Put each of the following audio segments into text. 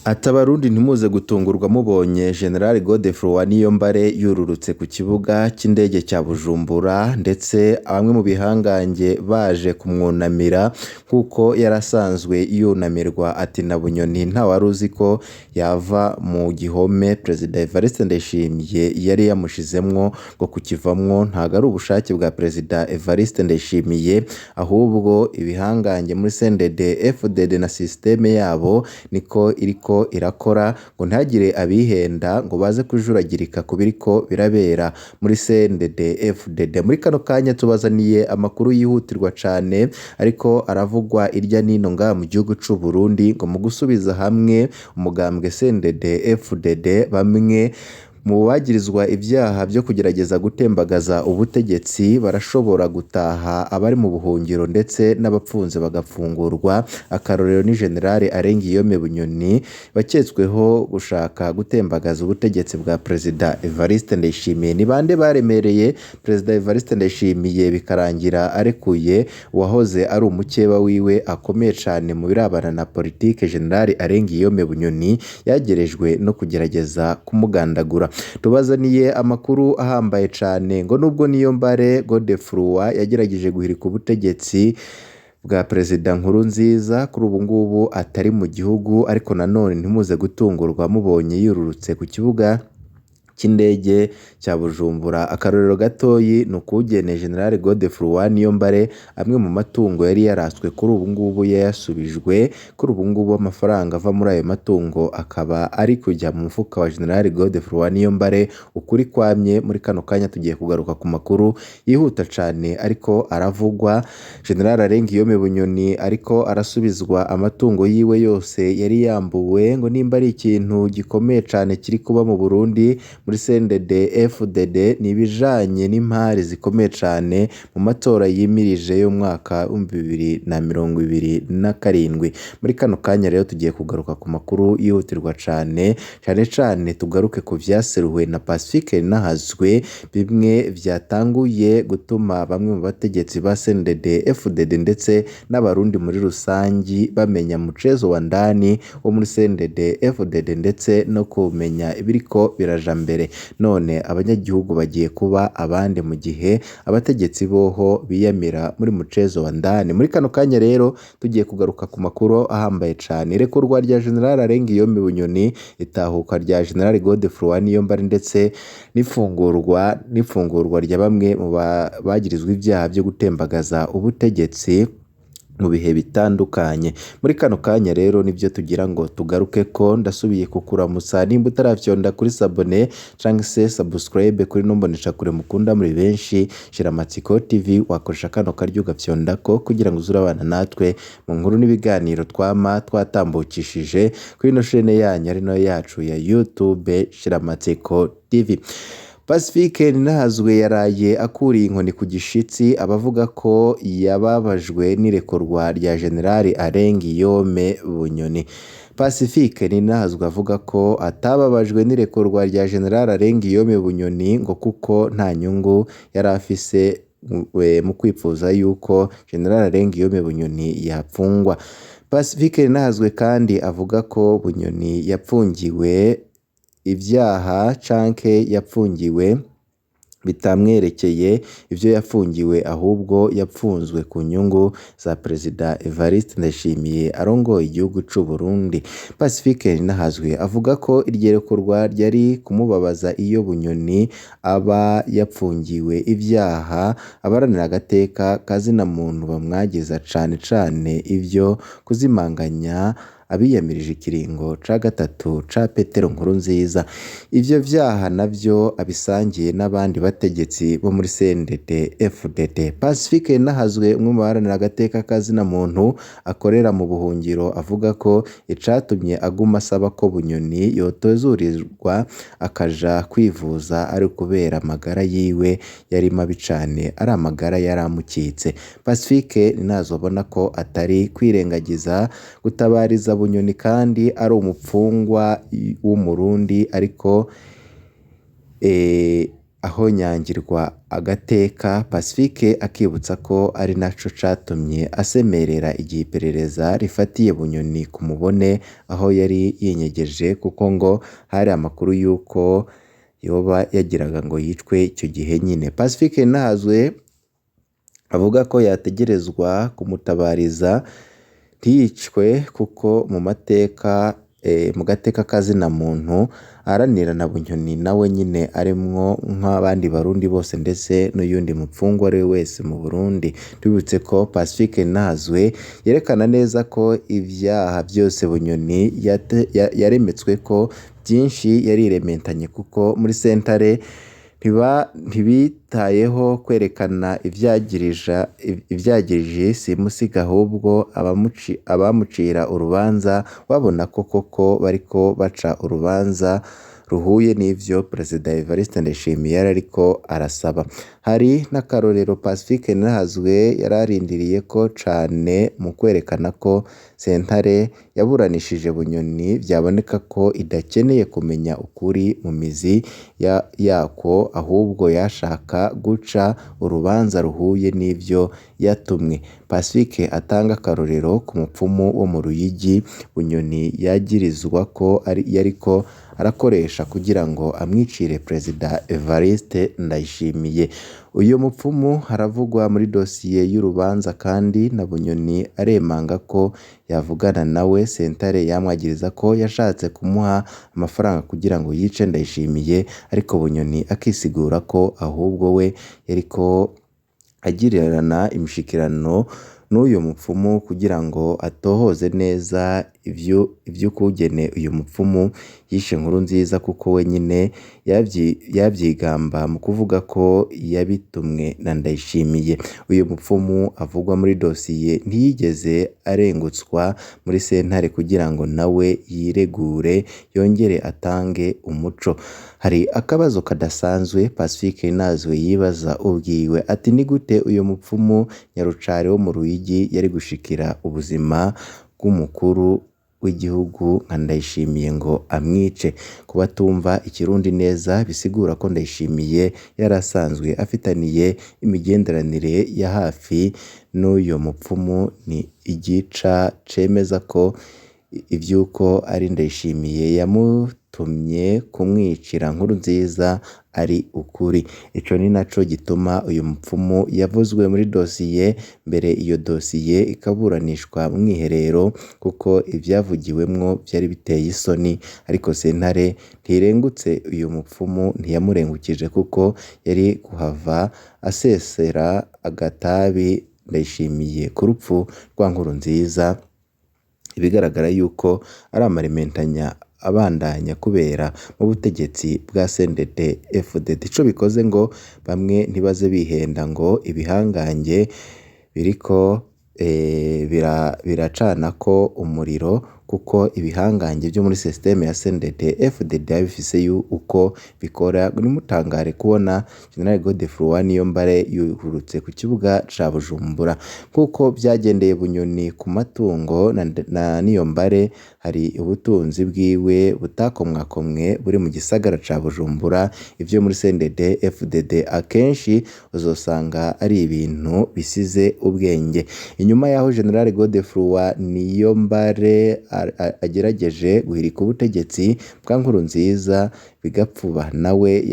Ati "Abarundi ntimuze gutungurwa mubonye General Godefroid Niyombare yururutse ku kibuga c'indege ca Bujumbura, ndetse bamwe mu bihangange baje kumwunamira nk'uko yari asanzwe yunamirwa." Ati "Na Bunyoni ntawaruzi ko yava mu gihome Perezida Evariste Ndayishimiye yari yamushizemwo, ngo kukivamwo ntago ari ubushake bwa Perezida Evariste Ndayishimiye, ahubwo ibihangange muri CNDD FDD na systeme yabo niko iriko irakora, ngo ntihagire abihenda ngo baze kujuragirika ku biriko birabera muri CNDD FDD." Muri kano kanya tubazaniye amakuru yihutirwa cane ariko aravugwa irya nino ngaha mu gihugu c'u Burundi, ngo mu gusubiza hamwe umugambwe CNDD FDD, bamwe mu bagirizwa ivyaha vyo kugerageza gutembagaza ubutegetsi barashobora gutaha, abari mu buhungiro ndetse n'abapfunze bagafungurwa. Akarorero ni General Arengiyome Bunyoni waketsweho gushaka gutembagaza ubutegetsi bwa Perezida Evariste Ndayishimiye. Ni bande baremereye Perezida Evariste Ndayishimiye bikarangira arekuye uwahoze ari umukeba wiwe akomeye cane mu birabana na politike, General Arengiyome Bunyoni yagerejwe no kugerageza kumugandagura? Tubazaniye amakuru ahambaye cane ngo nubwo Niyombare Godefroid yagerageje guhirika ubutegetsi bwa Perezida Nkurunziza, kuri ubu ngubu atari mu gihugu, ariko nanone ntimuze gutungurwa mubonye yururutse ku kibuga c'indege ca Bujumbura. Akarorero gatoyi ni ukugene General Godefroid Niyombare amwe mu matungo yari yaratswe kuri ubu ngubu yayasubijwe, kuri ubu ngubu amafaranga ava muri ayo matungo akaba ari kujya mu mufuka wa General Godefroid Niyombare. Ukuri kwamye, muri kano kanya tugiye kugaruka ku makuru yihuta cane ariko aravugwa. General Arengiyome Bunyoni ariko arasubizwa amatungo yiwe yose yari yambuwe, ngo nimba ari ikintu gikomeye cane kiri kuba mu Burundi muri CNDD FDD ni ibijanye n'impari zikomeye cane mu matora yimirije y'umwaka 2027. Muri kano kanya rero tugiye kugaruka ku makuru yihutirwa cane, cane cane tugaruke ku vyaseruwe na Pacifique Nahazwe, bimwe vyatanguye gutuma bamwe mu bategetsi ba CNDD FDD ndetse n'abarundi muri rusangi bamenya mucezo wa ndani wo muri CNDD FDD ndetse no kumenya ibiriko biraja mbere. None abanyagihugu bagiye kuba abandi mu gihe abategetsi boho biyamira muri mucezo wa ndani. Muri kano kanya rero tugiye kugaruka ku makuru ahambaye cane: irekurwa rya General Arengiyome Bunyoni, itahuka rya General Godefroid Niyombare, ndetse n'ifungurwa rya bamwe mu bagirizwa ivyaha vyo gutembagaza ubutegetsi mu bihe bitandukanye. Muri kano kanya rero nivyo tugira ngo tugaruke ko. Ndasubiye kukuramutsa, nimba utaravyonda kuri s'abonner canke se subscribe kuri ino mboneshakure mukunda muri benshi Shiramatsiko TV, wakoresha kano karyo ugafyondako kugira ngo uze urabana natwe mu nkuru n'ibiganiro twama twatambukishije kuri ino shene yanyu ari nayo yacu ya YouTube Shiramatsiko TV. Pacifique Ninahazwe yaraye akuriye inkoni ku gishitsi abavuga ko yababajwe n'irekurwa rya General Arengiyome Bunyoni. Pacifique Ninahazwe avuga ko atababajwe n'irekurwa rya General Arengiyome Bunyoni, ngo kuko nta nyungu yari afise mu kwipfuza yuko General Arengiyome Bunyoni yapfungwa. Pacifique Ninahazwe kandi avuga ko Bunyoni yapfungiwe ivyaha canke yapfungiwe bitamwerekeye ivyo yafungiwe, ahubwo yapfunzwe ku nyungu za Perezida Evariste Ndayishimiye arongoye igihugu c'u Burundi. Pacifique Ninahazwe avuga ko iryo rekurwa ryari kumubabaza iyo Bunyoni aba yapfungiwe ivyaha abaharanira agateka ka zina muntu bamwagiza, cane cane ivyo kuzimanganya abiyamirije ikiringo ca gatatu ca Petero Nkurunziza. Ivyo vyaha navyo abisangiye n'abandi bategetsi bo muri CNDD FDD. Pacifique Ninahazwe, umwe mu baharanira agateka ka zina muntu akorera mu buhungiro, avuga ko icatumye aguma asaba ko Bunyoni yotozurirwa akaja kwivuza ari ukubera amagara yiwe yari mabi cane, ari amagara yari amukitse. Pacifique Ninahazwe abona ko atari kwirengagiza gutabariza Bunyoni kandi ari umupfungwa w'Umurundi, ariko ahonyangirwa agateka. Pacifique akibutsa ko ari naco catumye asemerera igihe iperereza rifatiye Bunyoni ku mubone aho yari yinyegeje, kuko ngo hari amakuru y'uko yoba yagiraga ngo yicwe icyo gihe nyine. Pacifique Nahazwe avuga ko yategerezwa kumutabariza ntiyicwe, kuko mu mateka mu gateka kazina muntu aharanira na Bunyoni nawe nyine arimwo nk'abandi Barundi bose ndetse n'uyundi mupfungwa ari we wese mu Burundi. Tubibutse ko Pacifique Nahazwe yerekana neza ko ivyaha byose Bunyoni yaremetswe ko byinshi yarirementanye, kuko muri sentare ntibitayeho kwerekana ivyagirije simusiga, ahubwo abamucira urubanza babona ko koko bariko baca urubanza ruhuye n'ivyo Perezida Evariste Ndayishimiye yari ariko arasaba. Hari n'akarorero Pacifique Nahazwe yararindiriye ko cane mu kwerekana ko sentare yaburanishije Bunyoni vyaboneka ko idakeneye kumenya ukuri mu mizi yakwo, ahubwo yashaka guca urubanza ruhuye n'ivyo yatumwe. Pacifique atanga akarorero ku mupfumu wo mu Ruyigi Bunyoni yagirizwa ko yariko arakoresha kugira ngo amwicire Perezida Evariste Ndayishimiye. Uyu mupfumu aravugwa muri dosiye y'urubanza, kandi na Bunyoni aremanga ko yavugana nawe. Sentare yamwagiriza ko yashatse kumuha amafaranga kugira ngo yice Ndayishimiye, ariko Bunyoni akisigura ko ahubwo we yariko agirirana imishikirano n'uyu mupfumu kugira ngo atohoze neza ivy'ukugene uyu mupfumu yishe Nkurunziza, kuko we nyine yavyigamba mu kuvuga ko yabitumwe na Ndayishimiye. Uyu mupfumu avugwa muri dosiye ntiyigeze arengutswa muri sentare kugira ngo nawe yiregure yongere atange umuco. Hari akabazo kadasanzwe Pacifique Nahazwe yibaza ubwiwe, ati ni gute uyu mupfumu Nyarucari wo mu Ruyigi yari gushikira ubuzima bw'umukuru w'igihugu nka Ndayishimiye ngo amwice? Ku batumva ikirundi neza, bisigura ko Ndayishimiye yari asanzwe afitaniye imigenderanire ya hafi n'uyu mupfumu. Ni igica cemeza ko ivy'uko ari Ndayishimiye yamutumye kumwicira Nkurunziza ari ukuri. Ico ni naco gituma uyu mupfumu yavuzwe muri dosiye mbere, iyo dosiye ikaburanishwa mu mwiherero, kuko ivyavugiwemwo vyari biteye isoni, ariko sentare ntirengutse uyu mupfumu, ntiyamurengukije kuko yari kuhava asesera agatabi Ndayishimiye ku rupfu rwa Nkurunziza. Ibigaragara yuko ari amarementanya abandanya kubera mu butegetsi bwa CNDD FDD. Ico bikoze ngo bamwe ntibaze bihenda ngo ibihangange biriko biracanako umuriro, kuko ibihangange vyo muri systeme ya CNDD FDD bifise uko bikora. Ntimutangare kubona General Godefroid Niyombare yururutse ku kibuga ca Bujumbura, nkuko vyagendeye Bunyoni ku matungo na Niyombare. Hari ubutunzi bwiwe butakomwakomwe buri mu gisagara ca Bujumbura. Ivyo muri CNDD FDD akenshi uzosanga ari ibintu bisize ubwenge. Inyuma yaho General Godefroid Niyombare agerageje guhirika ubutegetsi bwa Nkurunziza bigapfuba, nawe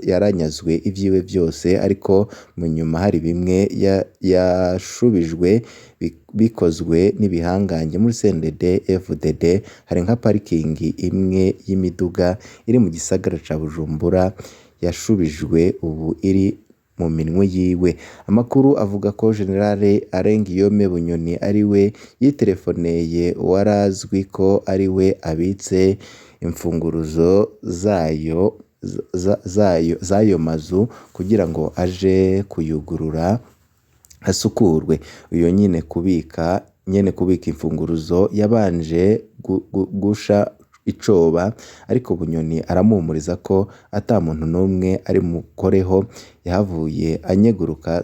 yaranyazwe ivyiwe vyose, ariko mu nyuma hari bimwe yashubijwe bikozwe n'ibihangange muri CNDD FDD. Hari nka parikingi imwe y'imiduga iri mu gisagara ca Bujumbura yashubijwe, ubu iri mu minwe yiwe. Amakuru avuga ko General Alain Guillaume Bunyoni ari we yitelefoneye uwarazwi ko ari we abitse imfunguruzo z'ayo mazu kugira ngo aje kuyugurura asukurwe. Uyo nyene kubika imfunguruzo yabanje gusha icoba, ariko Bunyoni aramuhumuriza ko ata muntu n'umwe ari mukoreho. Yahavuye anyegurura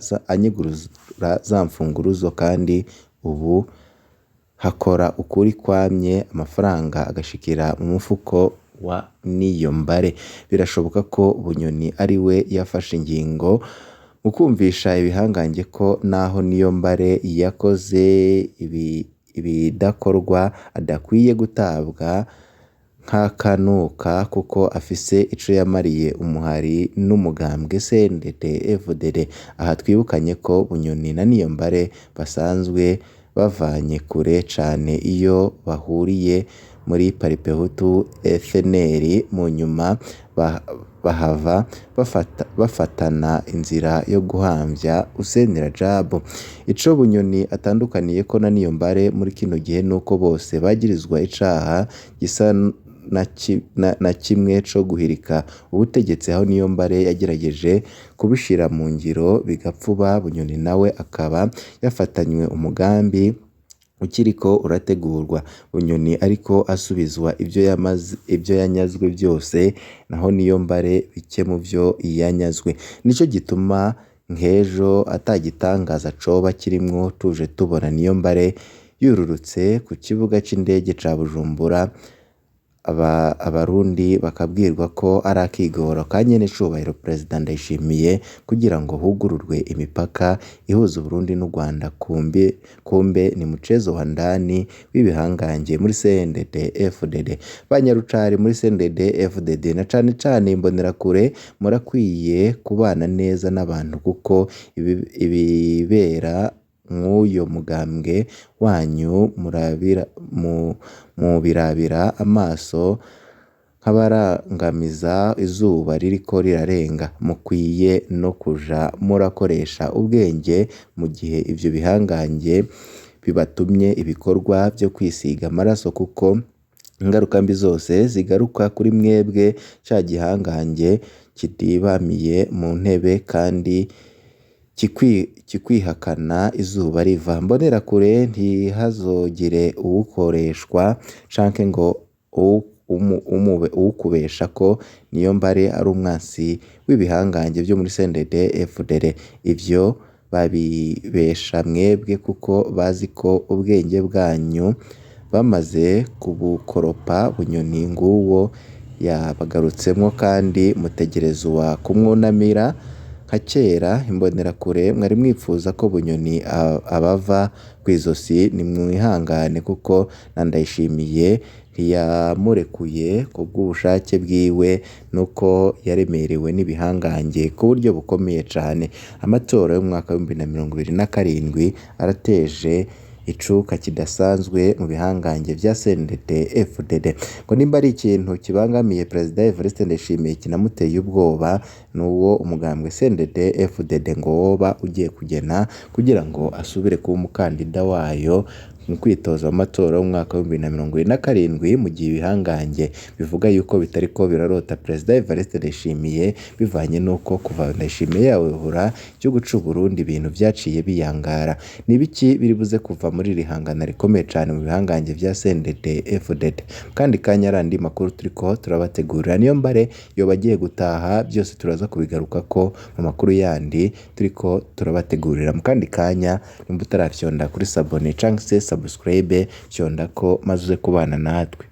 za mfunguruzo, kandi ubu hakora ukuri kwamye, amafaranga agashikira mu mufuko wa Niyombare. Birashoboka ko Bunyoni ari we yafashe ingingo mu kumvisha ibihangange ko naho Niyombare yakoze ibidakorwa adakwiye gutabwa nk'akanuka kuko afise ico yamariye umuhari n'umugambwe CNDD-FDD. Aha twibukanye ko Bunyoni na Niyombare basanzwe bavanye kure cane iyo bahuriye muri Paripehutu FNL, mu nyuma bahava bafatana inzira yo guhamvya Hussein Rajab. Ico Bunyoni atandukaniyeko na Niyombare muri kino gihe nuko bose bagirizwa icaha gisa na kimwe co guhirika ubutegetsi, aho Niyombare yagerageje kubishira mu ngiro bigapfuba, Bunyoni nawe akaba yafatanywe umugambi ukiriko urategurwa. Bunyoni ariko asubizwa ivyo yanyazwe vyose, naho Niyombare bike mu vyo yanyazwe. Nico gituma nk'ejo atagitangaza coba kirimwo tuje tubona Niyombare yururutse ku kibuga c'indege ca Bujumbura, Abarundi bakabwirwa ko ari akigoro ka nyenecubahiro Perezida Ndayishimiye kugira ngo hugururwe imipaka ihuza Uburundi n'u Rwanda, kumbe ni muchezo wa ndani w'ibihangange muri CNDD-FDD. Banyarucari muri CNDD-FDD na cane cane imbonerakure, murakwiye kubana neza n'abantu kuko ibibera mw'uyo mugambwe wanyu mubirabira amaso nk'abarangamiza izuba ririko rirarenga. Mukwiye no kuja murakoresha ubwenge mu gihe ivyo bihangange bibatumye ibikorwa vyo kwisiga amaraso, kuko ingaruka mbi zose zigaruka kuri mwebwe ca gihangange kitibamiye mu ntebe kandi kikwihakana izuba riva. Mbonerakure ntihazogire uwukoreshwa canke ngo uwukubesha ko Niyombare ari umwansi w'ibihangange vyo muri CNDD-FDD. Ivyo babibesha mwebwe kuko bazi ko ubwenge bwanyu bamaze kubukoropa. Bunyoni nguwo yabagarutsemwo kandi mutegerezwa kumwunamira nka kera. Imbonerakure mwari mwipfuza ko Bunyoni abava kw'izosi, nimwihangane kuko na Ndayishimiye ntiyamurekuye kubw'ubushake bwiwe, nuko yaremerewe n'ibihangange ku buryo bukomeye cane. Amatora y'umwaka w'2027 arateje icuka kidasanzwe mu bihangange vya CNDD-FDD. Ngo nimba ari ikintu kibangamiye Perezida Evariste Ndayishimiye kinamuteye ubwoba, nuwo umugambwe CNDD-FDD ngo woba ugiye kugena kugira ngo asubire kuba umukandida wayo mu kwitoza mu matora y'umwaka w'2027, mu gihe ibihangange bivuga yuko bitariko birarota Perezida Evariste Ndayishimiye, bivanye n'uko kuva Ndayishimiye yayobora igihugu c'u Burundi ibintu vyaciye biyangara. Ni ibiki biri buze kuva muri iri hangana rikomeye cane mu bihangange vya CNDD-FDD? Kandi kanya arandi makuru turiko turabategurira, Niyombare yoba agiye gutaha, byose turaza kubigarukako mu makuru yandi turiko turabategurira. Mu kandi kanya nimba utarafyonda kuri s'abonner canke se subscribe, fyondako maze uze kubana natwe.